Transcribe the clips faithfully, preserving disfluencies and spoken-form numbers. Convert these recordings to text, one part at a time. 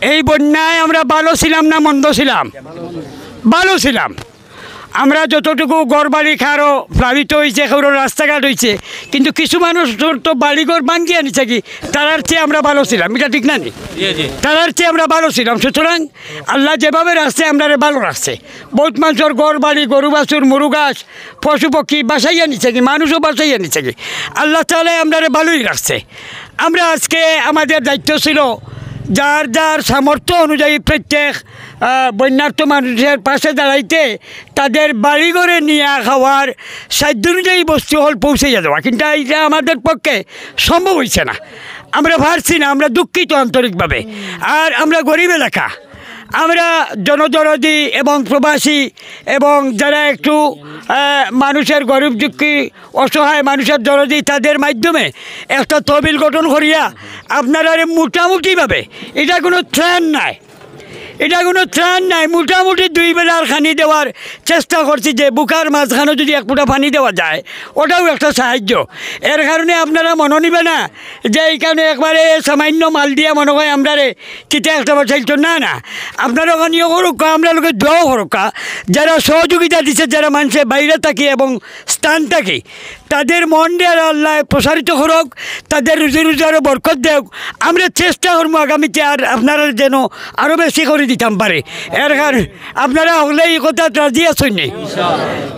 এই বন্যায় আমরা ভালো ছিলাম না মন্দ ছিলাম? ভালো ছিলাম। আমরা যতটুকু ঘরবাড়ি কারো প্লাবিত অইছে, কারো রাস্তাঘাট অইছে, কিন্তু কিছু মানুষর তো বাড়িঘর ভাঙ্গিয়া নিছে কি, তারার চেয়ে আমরা ভালো ছিলাম, ইটা ঠিক না নি? তারার চেয়ে আমরা ভালো ছিলাম। সুতরাং আল্লায় যেভাবে রাখছে, আমরারে ভালো রাখছে। বউত মানষর ঘরবাড়ি, গরু বাছুর, মুরুগ হাঁস, পশু পক্ষী ভাসাইয়া নিছে কি, মানুষও ভাসাইয়া নিছে কি, আল্লাহ তাআলায় আমরারে ভালোই রাখছে। আমরা আজকে, আমাদের দায়িত্ব ছিল যার যার সামর্থ্য অনুযায়ী প্রত্যেক, আহ, বন্যার্ত মানুষের পাশে দাঁড়াইতে, তাদের বাড়িঘরে নিয়া খাওয়ার সাধ্য অনুযায়ী বস্তু হল পৌঁছাইয়া দেওয়া, কিন্তু ইটা আমাদের পক্ষে সম্ভব অইছে না। আমরা পারছি না, আমরা দুঃখিত আন্তরিকভাবে। আর আমরা গরিব এলাকা, আমরা জনদরদি এবং প্রবাসী এবং যারা একটু, আহ, মানুষের গরিব দুঃখী অসহায় মানুষের দরদি, তাদের মাধ্যমে একটা তহবিল গঠন করিয়া আপনারারে মোটামুটিভাবে, ইটা কুনু ত্রাণ নায়, ইটা কুনু ত্রাণ নায়, মোটামুটি দুই বেলার খানি দেওয়ার চেষ্টা করছি যে ভুকার মাঝখানো যদি এক ফুটা পানি দেওয়া যায়, ওটাও একটা সাহায্য। এর কারণে আপনারা মনো নিবা না যে ইখানো একবারে সামান্য মাল দিয়া মনো অয় আমরারে কিতা একটা বাঁচাইতো, না, না। আপনারা অখান ইয়ে করউক্কা, আমরার লগে দোয়াও করউক্কা। যারা সহযোগিতা দিছে, যারা মানষে বাইরে থাকি এবং স্থান থাকি, তাদের মনরে আল্লায় প্রসারিত করউক, তাদের রুজি রোজগারো বরকত দেউক। আমরা চেষ্টা করমু আগামীতে আর আপনারারে যেন আরো বেশি করি দিতাম পারি। এর কারণে আপনারা হকলে ই কথাত রাজি আছইন নি?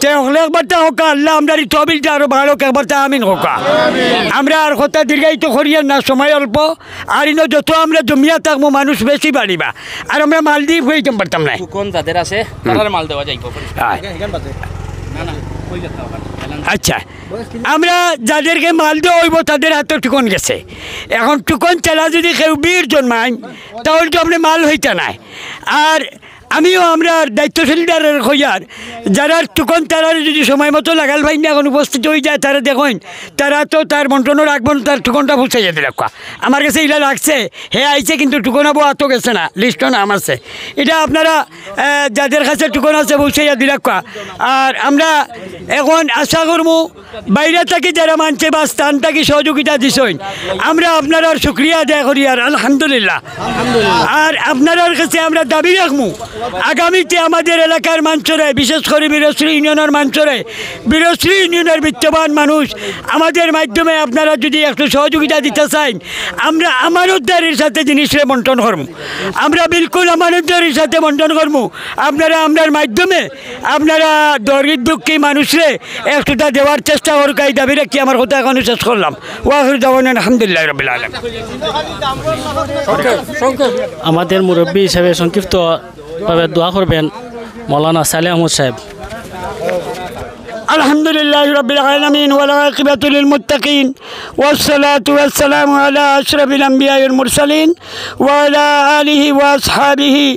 তে হকলে একবারতা কউক্কা, আল্লায় আমরার ই তহবিলটা আরো বাড়াউক, একবারতা আমিন কউক্কা। আমরা আর কথা দীর্ঘায়িত করিয়ার না, সময় অল্প। আর ইনো যত আমরা জমিয়া থাকমু, মানুষ বেশি বাড়িবা, আর আমরা মাল দি ফুরাইতাম পারতাম নায়। টুকন যাদের আছে, তারারে মাল দেওয়া যাইবো। আয়। না, না, ওই কথা ওখানে। আচ্ছা, আমরা যাদেরকে মাল দেওয়া অইবো, তাদের হাতো টুকন গেছে। এখন টুকন ছাড়া যদি কেউ ভিড় জমাইন, তাহলে তো আপনে মাল অইতা নায়। আর আমিও আমরার দায়িত্বশীলরারে কইয়ার, যারার টুকন তারারে যদি সময় মতো লাগাল পাইন না, এখন উপস্থিত অইযায়, তারা দেখইন, তারা তো তার বন্টনর আগমন, তার টুকনটা পৌঁছাইয়া দিলাউক্কা। আমার গেছে ইলা লাগছে, হে আইছে কিন্তু টুকন আবো আতো গেছে না, লিস্টো নাম আছে। ইটা আপনারা, আহ, যাদের কাছে টুকন আছে পৌঁছাইয়া দিলাউক্কা। আর আমরা এখন আশা করমু বাইরে থাকি যারা মানষে বা স্থান থাকি সহযোগিতা দিছইন, আমরা আপনারার শুকরিয়া আদায় করিয়ার আলহামদুলিল্লাহ। আর আপনারার কাছে আমরা দাবি রাখমু, আগামীতে আমাদের এলাকার মানষরে, বিশেষ করি বীরশ্রী ইউনিয়নর মানষরে, বীরশ্রী ইউনিয়নর বিত্তবান মানুষ, আমাদের মাধ্যমে আপনারা যদি একটু সহযোগিতা দিতা চাইন, আমরা আমানতদারির সাথে জিনিসরে বন্টন করমু। আমরা বিলকুল আমানতদারির সাথে বন্টন করমু। আপনারা আমরার মাধ্যমে আপনারা গরিব দুঃখী মানুষরে একটুটা দেওয়ার চেষ্টা করউক্কা, ই দাবি রাখি আমার কথা এখানো শেষ করলাম। ওয়া আখিরু দাওয়ানা আলহামদুলিল্লাহি রাব্বিল আলামিন। আমাদের মুরব্বী হিসাবে সংক্ষিপ্তভাবে দোয়া করবেন মৌলানা সালেহ আহমদ সাহেব। আলহামদুলিল্লাহি রাব্বিল আলামিন, ওয়াল আকিবাতু লিল মুত্তাকিন, ওয়াস সালাতু ওয়াস সালামু আলা আশরাফিল আম্বিয়া ওয়াল মুরসালিন, ওয়া আলা আলিহি ওয়া আসহাবিহি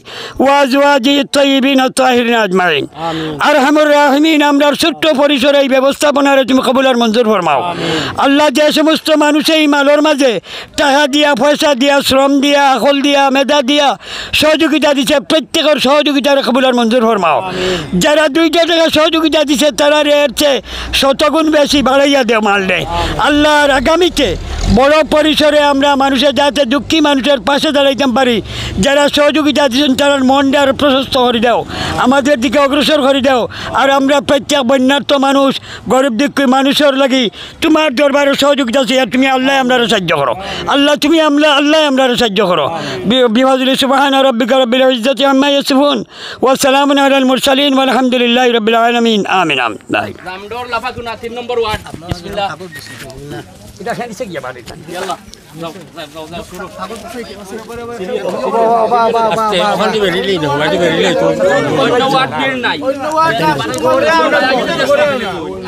ওয়া আজওয়াজিহি তাইয়িবিন তাহিরিন আজমাইন। আমিন। আরহামুর রাহিমিন, আমরার ছোট্ট পরিসরে ই ব্যবস্থাপনারে তুমি কবুল আর মঞ্জুর ফরমাও। আমিন। আল্লাহ, যে সমস্ত মানুষে ই মালর মাঝে টাকা দিয়া, পয়সা দিয়া, শ্রম দিয়া, আকল দিয়া, মেধা দিয়া সহযোগিতা দিছে, প্রত্যেকর সহযোগিতারে কবুল আর মঞ্জুর ফরমাও। আমিন। যারা দুইটা টাকা সহযোগিতা দিছে, তারারে এর চেয়ে শতগুণ বেশি বাড়াইয়া দেও মালরে। আল্লাহ, আর আগামীতে বড় পরিসরে আমরা মানুষের, যাতে দুঃখী মানুষের পাশে দাঁড়াইতাম পারি, যারা সহযোগিতা দিছইন, তারার মনরে আরো প্রশস্ত করি দেও, আমাদের দিকে অগ্রসর করি দেও। আর আমরা প্রত্যেক বন্যার্ত মানুষ, গরিব দুঃখী মানুষর লাগি তোমার দরবারে সহযোগিতা চাই, আর তুমি আল্লাহ আমরারে সাহায্য করো। আল্লাহ তুমি আমলা-, আল্লাহ আমরারে সাহায্য করো। বি-, বিফাদলি সুবহানা রাব্বিকা রাব্বিল ইজ্জাতি আম্মা ইয়াসিফুন, ওয়া সালামুন আলাল মুরসালিন, ওয়াল হামদুলিল্লাহি রাব্বিল আলামিন। আমিন, আমিন। জামডর লাফাকুনা তিন নম্বর ওয়ার্ড। বিসমিল্লাহ। ইটা খেয়ে নিচে গিয়া বাড়ি। ইয়াল্লা। যাও, যাও, যাও, যাও, শুরু। আস্তে, ওখান দিয়ে বেরিয়ে নেই, ওখান দিয়ে বেরিয়ে নেই, তো অন্য ওয়ার্ড ভিড় নাই।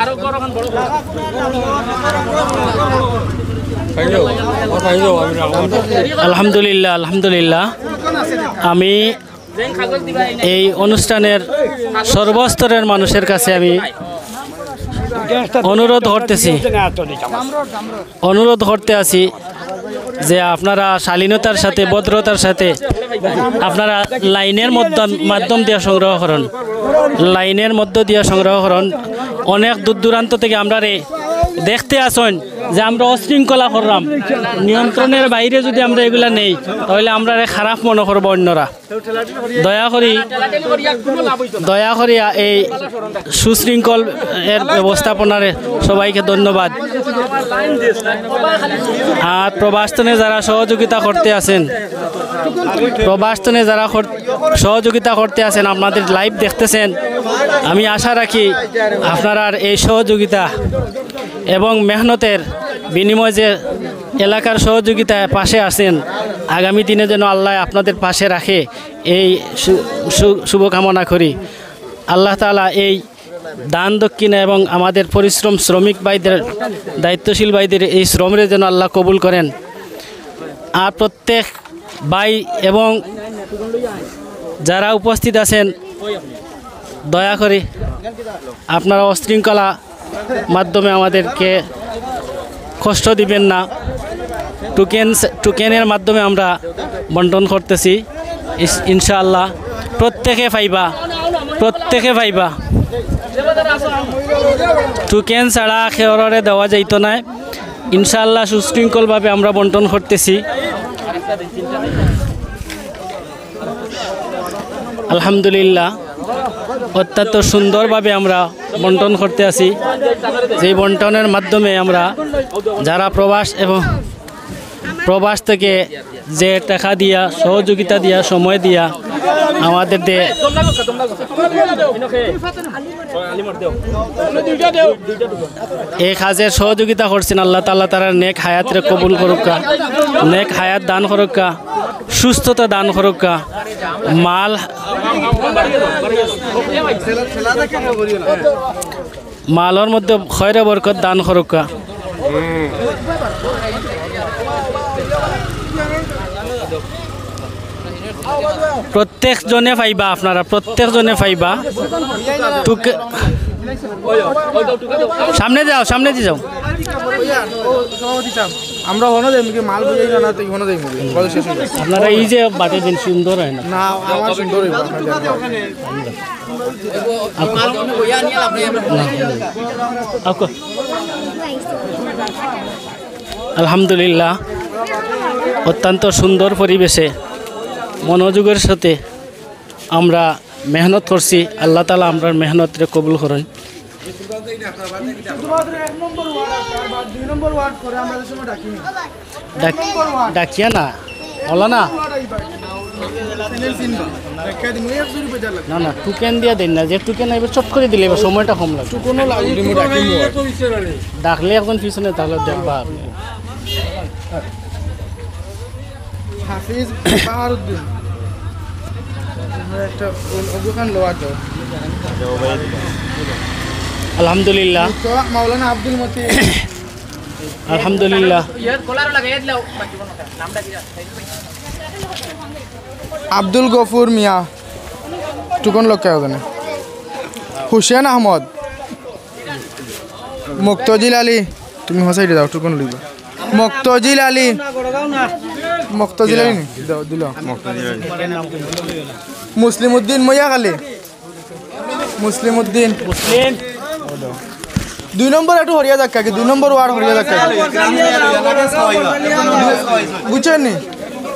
আরো বড় খান, বড় খান। খাই যাও, ও খাই যাও, আমি রাখলাম তো। আলহামদুলিল্লাহ, আলহামদুলিল্লাহ। আমি এই অনুষ্ঠানের সর্বস্তরের মানুষের কাছে আমি অনুরোধ করতেছি, অনুরোধ করতে আছি যে আপনারা শালীনতার সাথে, ভদ্রতার সাথে আপনারা লাইনের মধ্য-, মাধ্যম দিয়ে সংগ্রহ করুন, লাইনের মধ্য দিয়ে সংগ্রহ করুন। অনেক দূর দূরান্ত থেকে আমরারে দেখতে আসইন, যে আমরা অশৃঙ্খলা করলাম, নিয়ন্ত্রণের বাইরে যদি আমরা এগুলা নেই, তাহলে আমরারে খারাপ মনে করবো অন্যরা। দয়া করি, দয়া করি এই সুশৃঙ্খল এর ব্যবস্থাপনার সবাইকে ধন্যবাদ। আর প্রবাসতনে যারা সহযোগিতা করতে আছেন, প্রবাসতনে যারা কর-, সহযোগিতা করতে আছেন, আপনাদের লাইভ দেখতেছেন, আমি আশা রাখি আপনারার এই সহযোগিতা এবং মেহনতের বিনিময়ে যে এলাকার সহযোগিতায় পাশে আছেন, আগামী দিনে যেন আল্লাহ আপনাদের পাশে রাখে, এই শু-, শু-, শুভকামনা করি। আল্লাহ তাআলা এই দান দক্ষিণা এবং আমাদের পরিশ্রম শ্রমিক ভাইদের, দায়িত্বশীল ভাইদের এই শ্রমরে যেন আল্লাহ কবুল করেন। আর প্রত্যেক ভাই এবং যারা উপস্থিত আছেন, দয়া করে আপনারা অশৃঙ্খলা মাধ্যমে আমাদেরকে কষ্ট দিবেন না। টোকেন, টোকেনের মাধ্যমে আমরা বন্টন করতেছি। ইস-, ইনশাআল্লাহ প্রত্যেকে পাইবা, প্রত্যেকে পাইবা। টোকেন ছাড়া কেউরে দেওয়া যাইতো নায়। ইনশাআল্লাহ সুশৃঙ্খলভাবে আমরা বন্টন করতেছি। আলহামদুলিল্লাহ, অত্যন্ত সুন্দরভাবে আমরা বন্টন করতে আছি। যেই বন্টনের মাধ্যমে আমরা যারা প্রবাস এবং প্রবাস থেকে যে টাকা দিয়া, সহযোগিতা দিয়া, সময় দিয়া আমাদের দে-, এই কাজে সহযোগিতা করছেন, আল্লাহ তাআলা তারার নেক হায়াতরে কবুল করুক্কা, নেক হায়াত দান করুক্কা, সুস্থতা দান করুক্কা, মাল, মালর মধ্যে খয়রে বরকত দান করুক্কা। প্রত্যেক জনে পাইবা, আপনারা প্রত্যেক জনে পাইবা। টুকে-, সামনে যাও, সামনে দিয়ে যাও। আমরা হনো যাই মুখে মাল বুঝাই না, না তুই হনো যাই মুখে। কত শেষ হয়ে যায়। আপনারা এই যে বাটে দিন সুন্দর হয় না? না, আমার সুন্দর হইব, আপনার জায়গা। আলহামদুলিল্লাহ, অত্যন্ত সুন্দর পরিবেশে মনোযোগের সাথে আমরা মেহনত করছি। আল্লাহ তাআলা আমরার মেহনতরে কবুল করইন। শুধুমাত্র এক নম্বর ওয়ার্ড আর দুই নম্বর ওয়ার্ড করে আমরা যে সময় ডাকি না। ডাক-, ডাকিয়া না, মৌলানা। না, না, টোকেন দিয়া দেন না, যে টোকেন আইবে চট করে দিলে এবার সময়টা কম লাগে। ডাকলে একজন পিছনে তাহলে দেখবা আপনি। হাফিজ বাহারুদ্দিন। আমরা একটা অ-, অজুখান লওয়া তো। আলহামদুলিল্লাহ। তো মাওলানা আব্দুল মতিন। আলহামদুলিল্লাহ। আব্দুল গফুর মিয়া। টোকেন লক্ষ্য হবে না। হুসেন আহমদ। মুক্তজিল আলী। তুমি হসাইডে যাও, টোকেন লইবা। মক্তজিল আলী। মক্তজিল আলী নি? দাও, দিল। মুসলিম উদ্দিন মইয়াখালী। মুসলিম উদ্দিন। মুসলিম। দুই নম্বর একটু হরিয়া যাক কাকি, দুই নম্বর ওয়ার্ড হরিয়া যাক কাকি। বুঝছেন নি?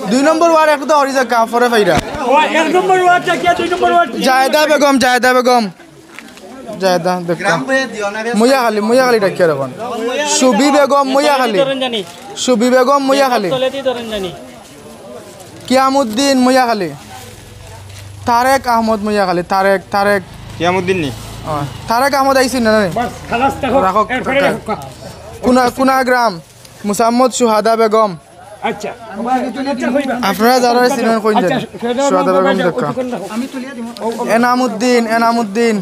দুই নম্বর ওয়ার্ড একটু হরিয়া যাক, কাপড়ে ফাইরা। ও, এক নম্বর ওয়ার্ড যাক, দুই নম্বর ওয়ার্ড। জায়দা বেগম, জায়দা বেগম। জায়দা, দেখো। মইয়াখালী, মইয়াখালী ডাকিয়া রাখুন। সুবি বেগম, মইয়াখালী। ধরেন জানি। সুবি বেগম, মইয়াখালী। তলেদি ধরেন জানি। কিয়ামুদ্দিন, মইয়াখালী। তারেক আহমদ, মইয়াখালী। তারেক, তারেক। কিয়ামুদ্দিন নি? ও, তারেক আহমদ আইসি না, না, না? বাস, খালাস দেখো, রাখো, এরপরে রাখো। রাখো। কোনা, কোনা গ্রাম? মুসাম্মদ সুহাদা বেগম। আচ্ছা। আপনারা যারা চিনেন, কইন জানি। আচ্ছা, সুহাদা বেগম দেখা। এনামুদ্দিন, এনামুদ্দিন।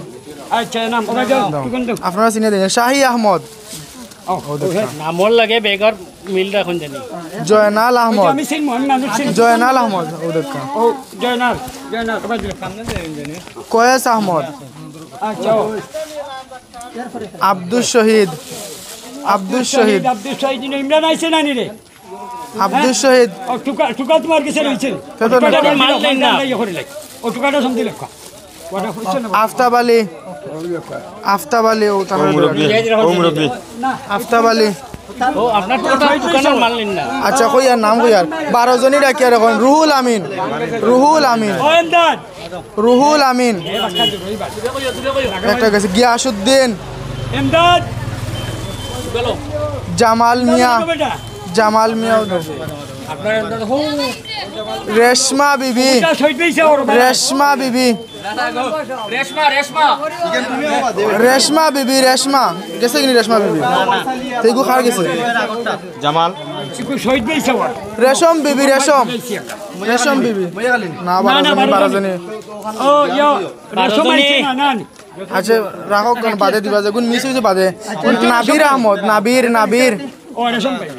আচ্ছা, এনাম, ওরা যাও, দাও। টোকেন দাও। আপনারা চিনে দেন, শাহী আহমদ। ও, ও, দেখা। নামর লাগে বেগর মিল রাখুন জানি। জয়নাল আহমদ। আমি চিনবো, আমি মানুষ চিনি। জয়নাল আহমদ, ও দেখা। ও, জয়নাল, জয়নাল, ওরা যাও। কয়েস আহমদ। আচ্ছা, ও। আব্দুস শহীদ। আব্দুস শহীদ। আব্দুস শহীদ, ইমরান আইছে না নি রে? আব্দুস শহীদ। ও, টুকা, টুকা তোমার কাছে রইছে। তে তো টুকাটা না। মাল নেই না। ইয়ে করে লাই। ও, টুকাটা সমঝে লেখা। ওটা হচ্ছে না। আফতাব আলী। আফতাব আলী, ও তাহলে ও মুরব্বি, ও মুরব্বি। আফতাব আলী। ও, আপনার তো ওটা দোকানের মাল নিন না। আচ্ছা, কইয়ার নাম কইয়ার। বারো জনই ডাকিয়ার অখন। রুহুল আমিন। রুহুল আমিন। রুহুল আমিন। একটা গেছে। গিয়াসউদ্দিন। এমদাদ। জামাল মিয়া। জামাল মিয়া। রেশমা বিবি। রেশমা বিবি। রেশমা, রেশমা। রেশমা বিবি, রেশমা। গেছে কিনি রেশমা বিবি? তেগু কার গেছে? জামাল। রেশম বিবি, রেশম। রেশম বিবি। না, বারো জনই, বারো জনই। ও, ইয়ো, রেশম আইছে না, না, না। আচ্ছা, রাখো, কোন বাদে দিবা, যেগুন মিস অইছে বাদে। নাবির আহমদ, নাবির, নাবির। ও, রেশম ভাই।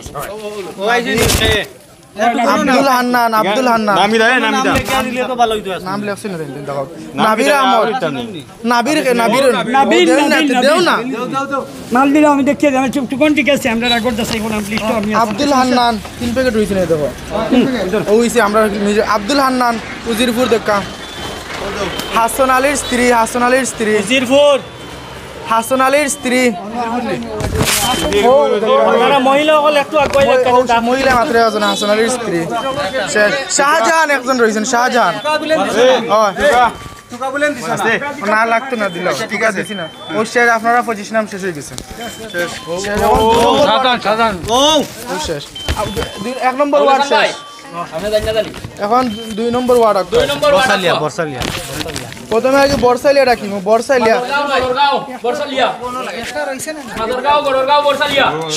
আব্দুল হান্নান, আব্দুল হান্নান। নামি দা, এ, নামি দা। নাম লেখছি না, দেখো। নাবির আহমদ। নাবির কে, নাবির। নাবির, ও, দেও না, নাবির, দেও না। নাবির। মাল দিলে আমি দেখিয়ে দেব। চুপ, চুপ, ঠিক আছে, আমরা রাগর দাস এখন, আমি লিস্ট আমি আছি। আব্দুল হান্নান, তিন প্যাকেট রইছে না, দেখো। ও হইছে, আমরা নিজে, আব্দুল হান্নান, উজিরপুর দেখা। হাসান আলীর স্ত্রী, হাসান আলীর স্ত্রী। উজিরপুর। হাসান আলীর স্ত্রী। ও, আপনারা মহিলা অকল একটু আগুয়াই ও, লাগবেন। ও, মহিলা মাত্র একজন, হাসান আলীর স্ত্রী। শেষ। শাহজাহান একজন রইছেন, শাহজাহান। ও। না, লাগতো না, দিলাম। ঠিক আছে, দিছি না। ও শেষ, আপনারা পজিশন নাম শেষ অই গেছে। শেষ। ও শেষ। আব-, দুই, এক নম্বর ওয়ার্ড শেষ। এখন দুই নম্বর ওয়ার্ড আছে। বর্ষালিয়া, বর্ষালিয়া। প্রথমে আগে বর্ষালিয়া ডাকিমু, বর্ষালিয়া।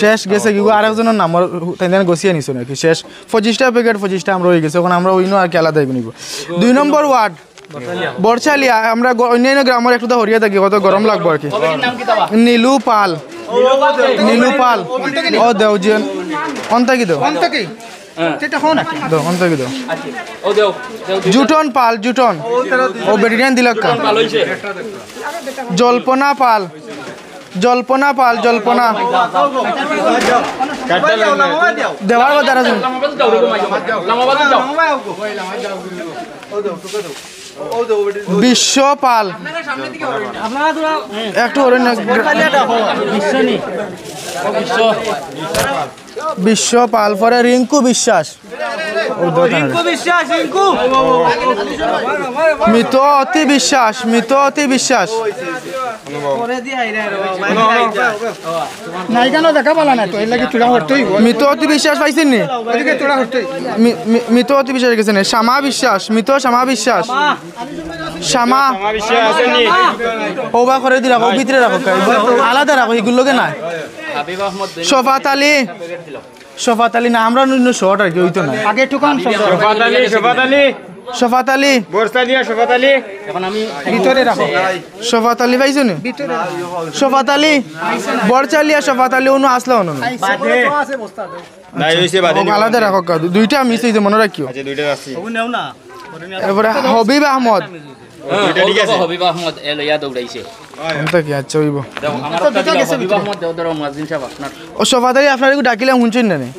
শেষ গেছে কি গো, আরেকজনের নাম, ওর, তাই দেন গছিয়া নিছো নাকি? শেষ পঁচিশটা প্যাকেট, পঁচিশটা আমরা অই গেছে, এখন আমরা অইন্য আর কি আলাদা অইব নিব। দুই নম্বর ওয়ার্ড, বর্ষালিয়া, আমরা গ-, অন্যান্য গ্রামর একটু তো হরিয়া থাকি, কত গরম লাগবো আর কি। নীলু পাল, নীলু পাল, ও দেও জিয়ন, অন্তা কি দেও? অন্তা কি? হ্যাঁ। সেটা হন। দাও, অন্তা কি দাও? আচ্ছা, ও দাও, দাও, দাও। জুটন পাল, জুটন। ও ভেটেরিয়ান দিলাক্কা। পাল হইছে। জল্পনা পাল, জল্পনা পাল, জল্পনা। দেওয়ার কথা আছে। লামাবাদ যাও, লামাবাদ যাও। বিশ্ব পাল। একটু ওরে না। বিশ্ব পাল, পরে রিঙ্কু বিশ্বাস। রিঙ্কু বিশ্বাস, রিঙ্কু। মিততি বিশ্বাস, মিততি বিশ্বাস। নায়িকা না দেখা পালা না তো, এর লাগি চূড়া হরতেই। মিততি বিশ্বাস পাইছেন নি? ওদিকে চূড়া হরতেই। মি-, মি-, মিততি বিশ্বাস গেছে না। শ্যামা বিশ্বাস, মিত শ্যামা বিশ্বাস। শ্যামা। শ্যামা বিশ্বাস আছেন নি? ওবা করে দি রাখো, ভিতরে রাখো, আলাদা রাখো, এগুর লগে নাই। শফাত আলী। শফাত আলী না, আমরা অন্য শর্ট আর কি, ওই তো না। আগে একটু কম শর্ট। শফাত আলী, শফাত আলী। শফাত আলী। বর্ষালিয়া, শফাত আলী। এখন আমি ভিতরে রাখো। শফাত আলী পাইছো নি? ভিতরে রাখো। শফাত আলী। বর্ষালিয়া, শফাত আলী, অনু আসলে অনু। বাদে। নাই, হইছে বাদে। ও, আলাদা রাখো, কা-, দুইটা মিস হইছে, মনে রাখিও। আচ্ছা, দুইটা আছে। এরপরে হাবিব আহমদ। হ্যাঁ, দুইটা ঠিক আছে। হাবিব আহমদ, এ লইয়া দৌড়াইছে। কোনটা কি? আচ্ছা, হইব। দাও, আমার তো একটা দুইটা দিলাও, গেছে হাবিব ভিতরে। আহমদ, দাও, ধরো, মুয়াজ্জিন সাহেব, আপনার। ও, শফাত আলী, আপনার একটু ডাকিলাম, শুনছেন না নি?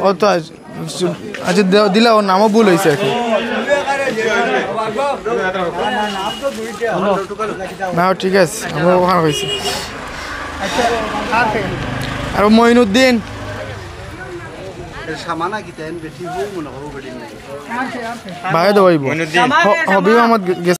ও তো আজ, আচ্ছা, দাও, দিলা, ওর নামও ভুল হয়েছে আর কি। না, ঠিক আছে, আমরা ওখানে হয়েছে। আর মঈনুদ্দিন। সামানা কিতা এন বেটি হো মনে হো বেটি নাই। বাইরে দেওয়াইব। মঈনুদ্দিন। হ-, হবিব আহমদ গে-, গেছে।